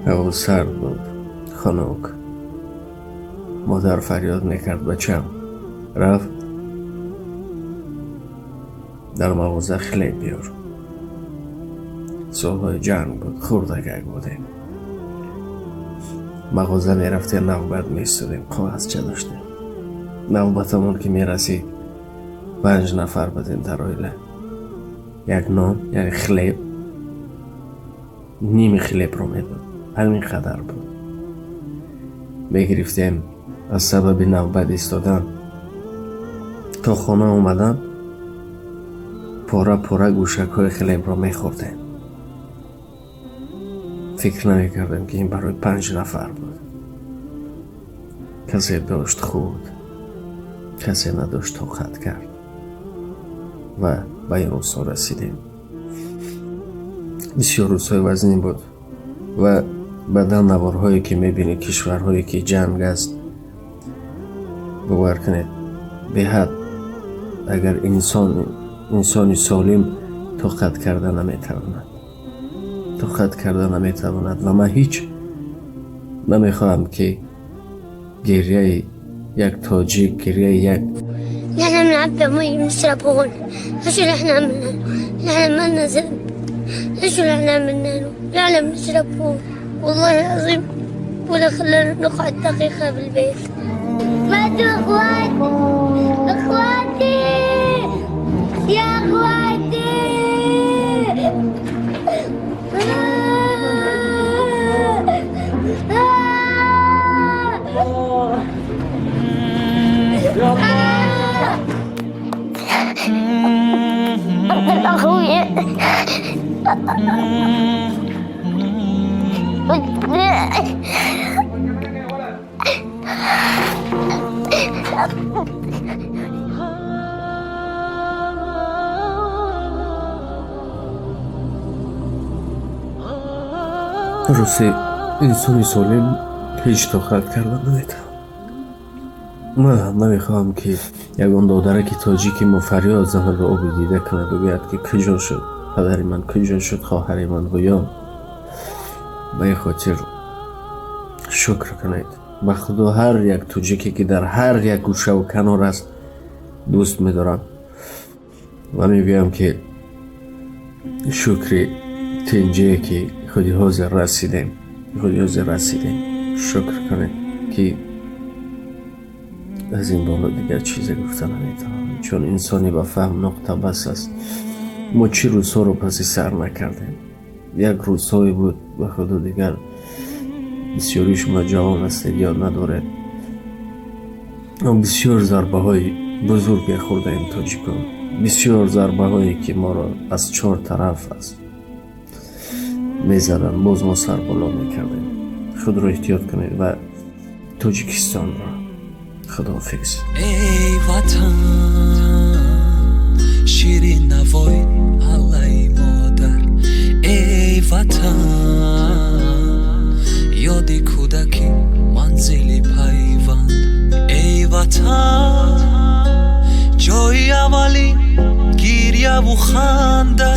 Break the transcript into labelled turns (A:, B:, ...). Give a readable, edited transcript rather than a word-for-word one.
A: Ҳаво сард буд, хунук. Модар фарёд мекард: «Бачам, рав, дар мағоза хлеб биёр». Солҳои ҷанг буд, хурдакак будем. Мағоза мерафтем, навбат меистодем, коғазча доштем. Навбатамон ки мерасид, 5 нафар будем дар оила, як нон, яъне хлеб, ними хлебро медод, ҳамин қадар буд. Мегирифтем, аз сабаби навбат истодан то хона омадан пора пора гӯшакҳои хлебро мехӯрдем. Фикр намекардем, ки ин барои 5 нафар буд. Касе дошт, хӯрд, касе надошт, тоқат кард ва ба ин рӯзҳо расидем. Бисёр рӯзҳои вазнин буд ва баъдан наворҳое ки мебинӣ, кишварҳое ки ҷанг аст, бовар кунед, беҳад агар инсони солим тоқат карда наметавонад, тоқат карда наметавонад. Ва ман ҳеҷ намехоҳам, ки гирьяи як тоҷик, гирьяи як
B: نحن بنعبي مي بنشرب هون. شو نحن عملنا له؟ نحن ما لنا ذنب. شو نحن عملنا له؟ نحن بنشرب هون، والله العظيم ولا خلانا نقعد دقيقة بالبيت. ماتوا اخواتي، اخواتي، يا اخواتي. اخوي.
A: Рости, инсони солим ҳеҷ тоқат карда наметавонад. Ман ҳам намехоҳам, ки ягон додараки тоҷики мо фарёд занаду оби дида кунаду гӯяд, ки куҷо шуд падари ман, куҷо шуд хоҳари ман. Гӯё ба ин хотир шукр кунед ба Худо. Ҳар як тоҷике, ки дар ҳар як гӯшаву канор аст, дӯст медорам ва мегӯям, ки шукри тинҷие, ки худи ҳозир расидем, худи ҳозир расидем, шукр кунед, ки аз ин боло дигар чизе гуфта наметавонам, чун инсони ба фаҳм нуқта бас аст. Мо чӣ рӯзҳоро паси сар накардем! Як рӯзҳое буд, ба Худо, дигар бисёри шумо ҷавон ҳастед, ёд надоред. Бисёр зарбаҳои бузурге хӯрдаем тоҷикон, бисёр зарбаҳое, ки моро аз чор тараф аз мезаданд, боз мо сарболо мекардем. Худро эҳтиёт кунед ва Тоҷикистонро. Худоҳофиз.
C: Эй Ватан, ширин навои аллаи модар, эй Ватан, ёди кӯдакӣ, манзили пайванд, эй Ватан, ҷои аввалин гирьяву ханда.